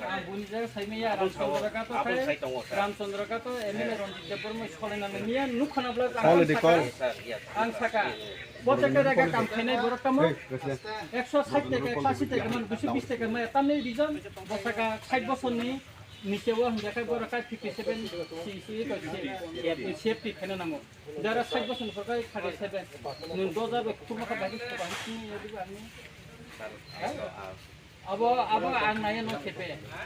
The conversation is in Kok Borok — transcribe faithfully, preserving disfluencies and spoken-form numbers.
Ang buni jaga saimaya, Ramchandra Kato khai, Ramchandra Kato M L A Ranjit Debbarma solena nangya, nukha na bla ang saka. Ang saka. Bo jaga jaga kam khainai borok tamo. Ekso sait taka, ekso asi taka man, duiso bis taka man, tamni reason, bo saka sait bosor ni niche o hingkha khe borok khai fifty seven C C to C F T khaina nango. Jara sait bosor ni borok khai thirty seven. Nwng doja bai khuma kha bai khuma kha ni yadi ba ni. Abo, abo ang naya no thepe.